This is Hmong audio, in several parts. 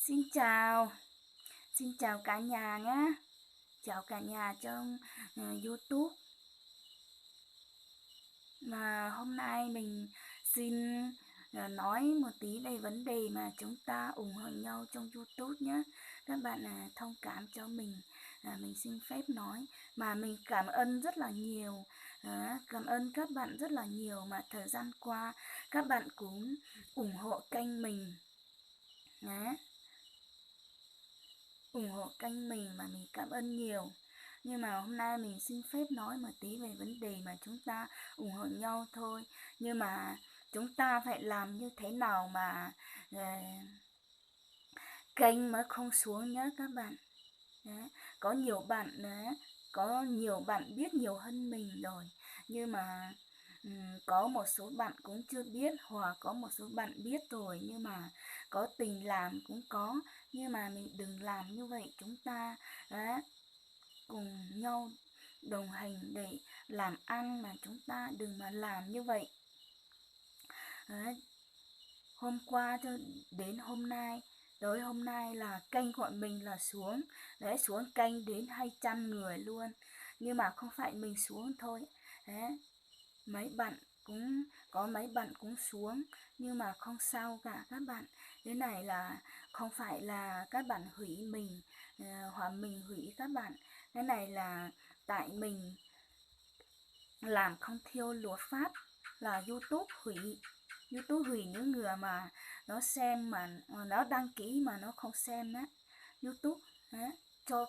Xin chào, xin chào cả nhà nhé. Chào cả nhà trong, ờ, YouTube. Mà hôm nay mình xin, ờ, nói một tí về vấn đề mà chúng ta ủng hộ nhau trong YouTube nhé. Các bạn, à, thông cảm cho mình, à, mình xin phép nói. Mà mình cảm ơn rất là nhiều, à, cảm ơn các bạn rất là nhiều mà thời gian qua các bạn cũng ủng hộ kênh mình. Đấy. Ủng hộ kênh mình mà mình cảm ơn nhiều. Nhưng mà hôm nay mình xin phép nói một tí về vấn đề mà chúng ta ủng hộ nhau thôi. Nhưng mà chúng ta phải làm như thế nào mà, ờ, kênh mới không xuống nhé các bạn. Đấy. Có nhiều bạn, ờ, có nhiều bạn biết nhiều hơn mình rồi. Nhưng mà, ừm, có một số bạn cũng chưa biết, hoặc có một số bạn biết rồi nhưng mà có tình làm cũng có. Nhưng mà mình đừng làm như vậy, chúng ta đã cùng nhau đồng hành để làm ăn mà chúng ta đừng mà làm như vậy. Đấy. Hôm qua cho đến hôm nay, tới hôm nay là kênh của mình là xuống, đấy, xuống kênh đến hai trăm người luôn. Nhưng mà không phải mình xuống thôi. Đấy. Mấy bạn cũng có, mấy bạn cũng xuống, nhưng mà không sao cả các bạn. Cái này là không phải là các bạn hủy mình, ờ, hoặc mình hủy các bạn. Cái này là tại mình làm không theo luật pháp, là YouTube hủy, YouTube hủy những người mà nó xem mà, mà nó đăng ký mà nó không xem á. YouTube á, cho,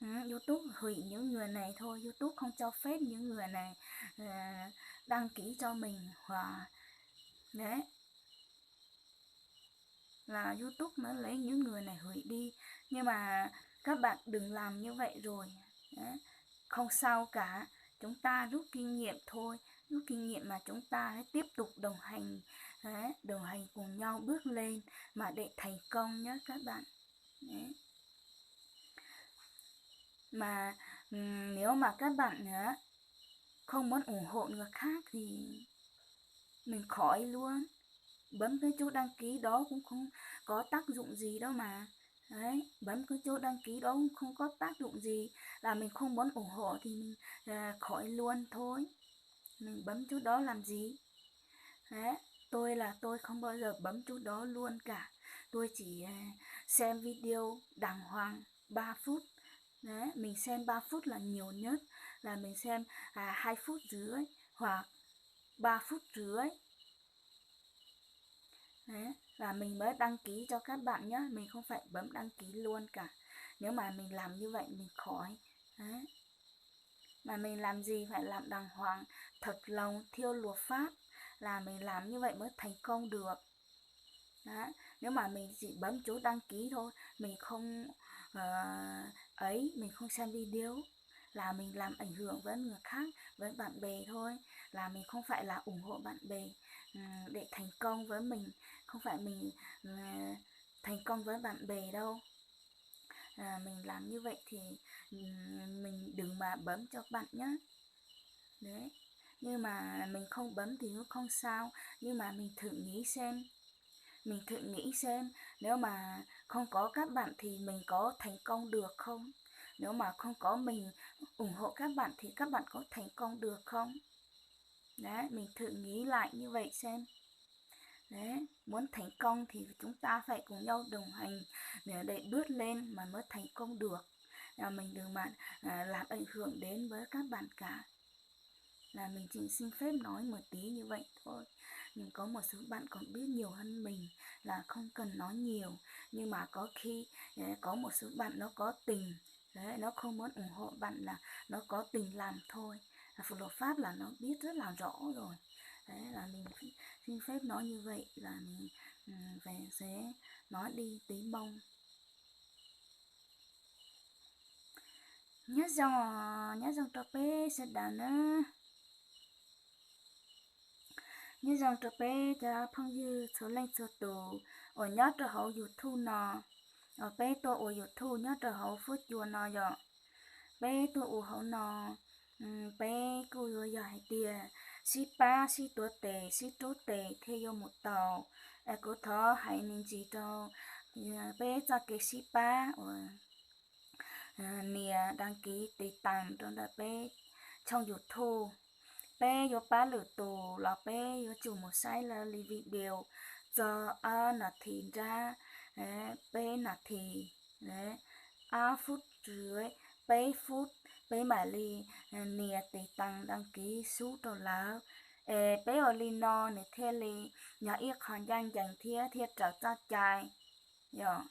ừ, YouTube hủy những người này thôi, YouTube không cho phép những người này, ờ, đăng ký cho mình hoặc đấy. Là YouTube nó lấy những người này hủy đi. Nhưng mà các bạn đừng làm như vậy rồi. Đấy. Không sao cả. Chúng ta rút kinh nghiệm thôi. Rút kinh nghiệm mà chúng ta hãy tiếp tục đồng hành. Đấy. Đồng hành cùng nhau bước lên mà để thành công nhé các bạn. Đấy. Mà, ừm, nếu mà các bạn á, không muốn ủng hộ người khác thì mình khỏi luôn. Bấm cái chuốt đăng ký đó cũng không có tác dụng gì đâu mà. Đấy, bấm cái chuốt đăng ký đó cũng không có tác dụng gì. Là mình không muốn ủng hộ thì mình, à, khỏi luôn thôi. Mình bấm chuốt đó làm gì? Đấy, tôi là tôi không bao giờ bấm chuốt đó luôn cả. Tôi chỉ, à, xem video đàng hoàng ba phút. Đấy, mình xem ba phút là nhiều nhất, là mình xem, à, hai phút rưỡi hoặc ba phút rưỡi. Đấy, là mình mới đăng ký cho các bạn nhé, mình không phải bấm đăng ký luôn cả. Nếu mà mình làm như vậy mình khỏi. Đấy. Mà mình làm gì phải làm đàng hoàng, thật lòng theo luật pháp, là mình làm như vậy mới thành công được. Đó. Nếu mà mình chỉ bấm chuốt đăng ký thôi, mình không, ờ, ấy, mình không xem video, là mình làm ảnh hưởng với người khác, với bạn bè thôi, là mình không phải là ủng hộ bạn bè, ừm, để thành công với mình, không phải mình, ờ, thành công với bạn bè đâu. À, mình làm như vậy thì, ừm, mình đừng mà bấm cho bạn nhé. Đấy. Nhưng mà mình không bấm thì cũng không sao, nhưng mà mình thử nghĩ xem, mình thử nghĩ xem, nếu mà không có các bạn thì mình có thành công được không? Nếu mà không có mình ủng hộ các bạn thì các bạn có thành công được không? Đấy, mình thử nghĩ lại như vậy xem. Đấy, muốn thành công thì chúng ta phải cùng nhau đồng hành để, để bước lên mà mới thành công được. Là mình đừng mà, à, làm ảnh hưởng đến với các bạn cả. Là mình chỉ xin phép nói một tí như vậy thôi. Nhưng có một số bạn còn biết nhiều hơn mình là không cần nói nhiều. Nhưng mà có khi, à, có một số bạn nó có tình, đấy, nó không muốn ủng hộ bạn là nó có tình làm thôi. Là luật pháp là nó biết rất là rõ rồi. Đấy, là mình xin phép nói như vậy là mình, ừm, về sẽ nói đi tí bông. Nyob zoo, nyob zoo rau peb sawv daws na. Nyob zoo rau peb cov phooj ywg txhua leej txhua tus uas nyob rau hauv YouTube no, uas peb tuaj ua YouTube nyob rau hauv fuab cua no yom. Peb tuaj ua hauv no, mm, peb kuj yuav yog hais tias sib pab sib tuav tes sib rub tes thiaj yuav mus tau. Es kuv thov hais me ntsis rau peb txoj kev sib pab uas nias đăng ký tiv tas rau ntawm peb tshooj YouTube. Peb yuav pab lwm tus los peb yuav tsum mus saib lawv li video txog ob nas this nrab, peb nas this, ob phút, peb phút, peb mam li nias tiv tas đăng ký sub rau lawv. Es peb ua li no nws thiaj li yog ib qho ncaj ncees thiab thiaj raws txoj cai. Yog,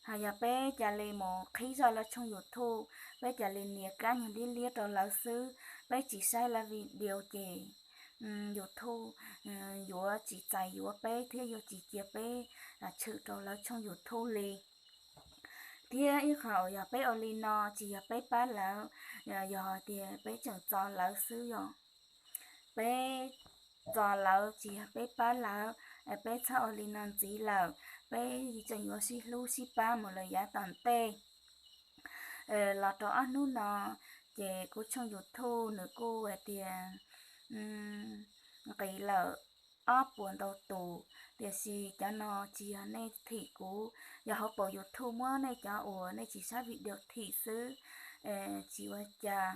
ho yog peb cia li mus qhib zoj lawv tshooj YouTube, peb cia li nias kab nyuag liab liab rau lawv xwb, peb tsis saib lawv video ces YouTube yuav tsis txais yuav peb thiab yuav tsis cia peb tshwm rau lawv tshooj YouTube li. Thiab ib qho uas yog peb ua li no tsis yog peb pab lawv, yog tias peb tseem txo lawv xwb yom. Peb txo lawv tsis yog peb pab lawv, peb txhob ua li no ntxiv lawm, peb tseem yuav sib hlub sib pab mus lawm yav tom ntej. Los rau ob hnub no ces kuv tshooj YouTube nws kuj hais tias nqis lawm ob puas ntau tus, tiam sis cov no tsis yog nej thim kuv, yog hauv paus YouTube muab nej cov uas nej tsis saib video thim xwb, tsis ua cas.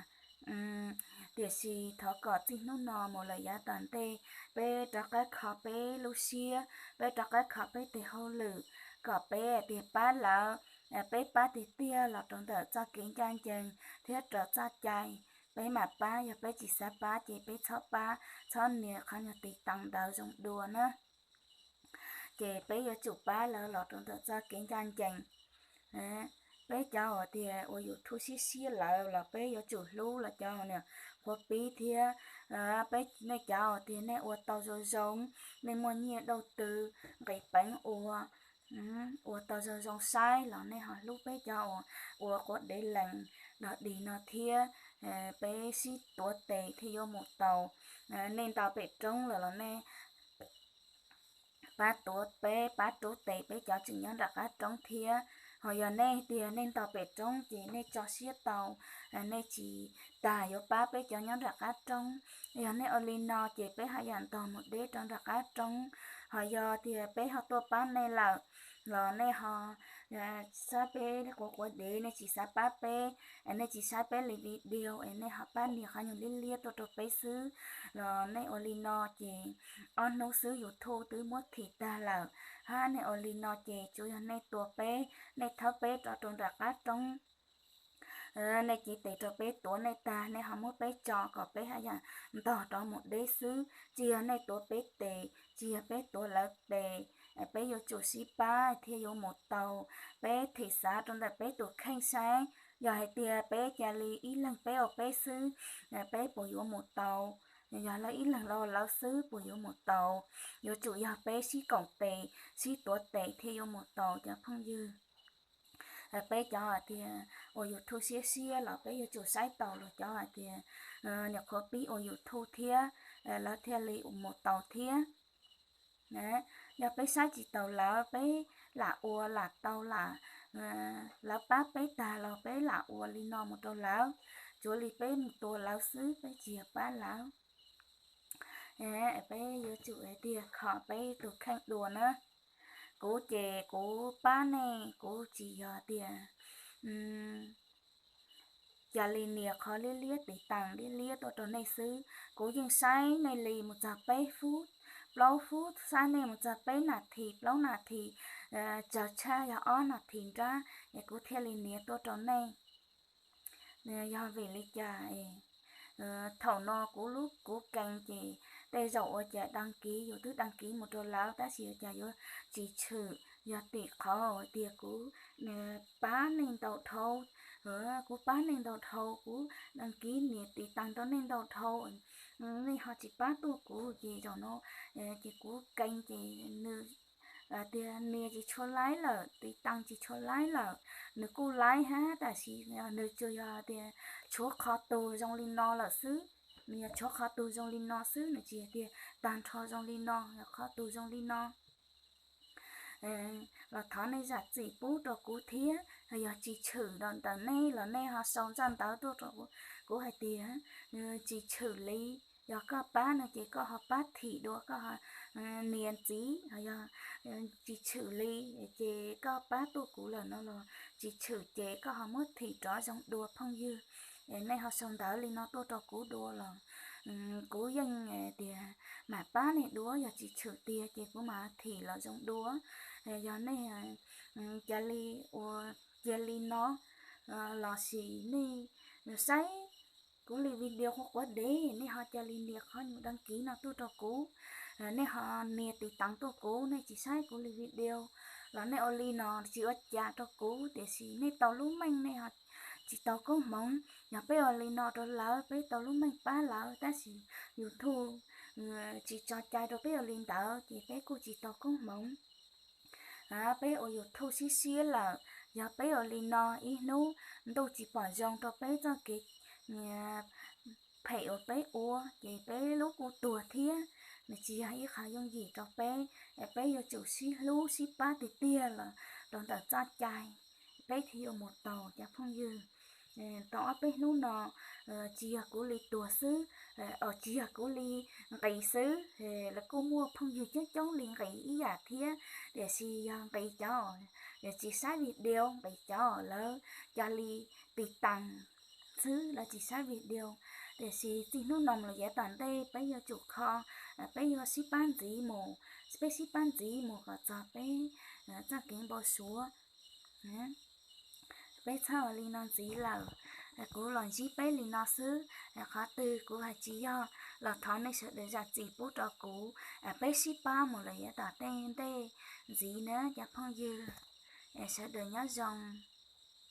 Tiam sis thov kom txij hnub no mus lawm yav tom ntej, peb rov qab kho peb lub siab, peb rov qab kho peb tes hauj lwm, kom peb tiag pab lawv, peb pab tiag tiag los rau ntawm txoj kev ncaj ncees thiab raws txoj cai, peb mam pab. Yog peb tsis xav pab ces peb txhob pab, txhob nias qhov nyuag tiv tas ntawd zoo dua na. Ces peb yuav tsum pab lawv los rau ntawm txoj kev ncaj ncees. Peb cov uas tias ua YouTube siab siab lawm los peb yuav tsum hlub los cov niag qhuav pib thiab. Peb nej cov uas tias nej ua tau zoo zoo, nej muaj nyiaj dau tw, nqis peev ua, ua tau zoo zoo saib los nej ho hlub peb cov uas ua quav dev lees dog dig no thiab. Peb sib tuav tes thiaj yuav mus tau. Nej nto pem roob lawm los nej pab tuav peb, pab rub tes peb cov tseem nyob nram qab roob thiab. Ho yog nej tias nej nto pem roob ces nej tso siab tau, nej tsis tas yuav pab peb cov nyob nram qab roob. Yog nej ua li no ces peb haj yam ntog mus deb rau nram qab roob. Ho yog tias peb ho tuaj pab nej lawm los nej ho saib peb quav quav dev, nej tsis xav pab peb, nej tsis saib peb li video es nej ho pab nias qhov nyuag liab liab tuaj rau peb xwb los nej ua li no ces ob hnub xwb YouTube twb muab thim tag lawm. Hab nej ua li no ces tsuas yog nej tua peb, nej thawb peb rov rau nram qab roob. Nej cev tes rau peb tuav nej tag, nej ho muab peb tso kom peb haj yam ntog rov mus deb xwb. Tsis yog nej tuav peb tes, tsis yog peb tuav lawv tes. Peb yuav tsum sib pab thiaj yuav mus tau. Peb thim xav rau ntawm peb tus kheej saib, yog hais tias peb cia li ib leeg peb ua peb xwb, peb puas yuav mus tau? Yog lawv ib leeg los lawv xwb puas yuav mus tau? Yuav tsum yog peb sib koom tes, sib tuav tes thiaj yuav mus tau cov phooj ywg. Peb cov hais tias ua YouTube siab siab los peb yuav tsum saib taus luag cov hais tias niam qhuav pib ua YouTube thiab, lawv thiaj li mus tau thiab. Yog peb saib tsis taus lawv, peb lam ua lam tau lam, lawv pab peb tag los peb lam ua li no mus rau lawv, tsuav li peb mus tua lawv xwb, peb tsis yog pab lawv. Peb yuav tsum hais tias kho peb tus kheej dua na. Kuv ces kuv pab nej, kuv tsis yog tias cia li nias qhov liab liab tiv tas liab liab tuaj rau nej xwb. Kuv yeej saib nej li mus txog peb fub, plaub fub, saib nej mus txog peb nas this, plaub nas this, tsawg tshaj yog ob nas this nrab es kuv thiaj li nias tuaj rau nej. Yog vim li cas es thaum no kuv lub kuv kees ces tej zaum ua cas đăng ký, yus twb đăng ký mus rau lawv tab sis ua cas yuav tsis tshwm, yog tim qhov tias kuv pab nej ntau dhau, kuv pab nej ntau dhau, kuv đăng ký nias tiv tas rau nej ntau dhau, nej ho tsis pab tuaj kuv ces zaum no ces kuv kees ces nws tias nias tsis tshua laib lawm, tiv tas tsis tshua laib lawm. Nws kuj laib hab tab sis nws tsuas yog tias tshuav qhov tug zoo li no lawm xwb. Nws yog tshuav qhov tug zoo li no xwb, nws tsis yog tias tag nrho zoo li no, yog qhov tug zoo li no. Los thov nej zam txim pub rau kuv thiab, yog tsis tshwm los ntawm nej los nej ho sau ntsaj ntawv tuaj rau kuv hais tias tsis tshwm li. Yog koj pab no ces koj ho pab thim dua koj niam txiv, yog tsis tshwm li ces koj pab tuaj kuv lawm no los tsis tshwm ces koj ho muab thim rov zoo dua phooj ywg. Nej ho sau ntawv li no tuaj rau kuv dua los kuv yeej tias mam pab nej dua, yog tsis tshwm tiag ces kuv mam thim los zoo dua. Yog nej cia li ua, cia li no los sis nej saib kuv li video quav quav dev, nej ho cia li nias qhov nyuag đăng ký no tuaj rau kuv, nej ho nias tiv teev tuaj kuv, nej tsis saib kuv li video los nej ua li no tsis ua cas rau kuv, tiam sis nej tau lub meej nej ho tsis tau koob hmoov. Yog peb ua li no rau lawv peb tau lub meej pab lawv, tab sis YouTube tsis tso cai rau peb ua li ntawd ces peb kuj tsis tau koob hmoov. Peb ua YouTube siab siab lawm, yog peb ua li no ib hnub ntuj tsis pom zoo rau peb txoj kev phem uas peb ua ces peb lub kuj tuag thiab. Nws tsis yog ib qho yooj yim rau peb, peb yuav tsum sib hlub sib pab tiag tiag los rau ntawm txoj cai peb thiaj yuav mus tau cov phooj ywg. Tau ob peb hnub no tsis yog kuv li tuag xwb, tsis yog kuv li nqis xwb, lawv kuj muaj phooj ywg coob coob li nqis ib yam thiab, tiam sis yog nqis cov tsis saib video, nqis cov lawv cia li tiv teev xwb, lawv tsis saib video. Tiam sis txij hnub no los yav tom ntej peb yuav tsum kho, peb yuav sib pab ntxiv mus, peb sib pab ntxiv mus kom txog peb txoj kev npau suav. Peb txhob ua li no ntxiv lawm. Kuv los ntsib peb li no xwb, qhov twg kuv hais tsis yog los thov nej sawv daws zam txim pub rau kuv. Peb sib pab mus lawm yav tom tej ntej ntxiv na cov phooj ywg. Sawv daws nyob zoo.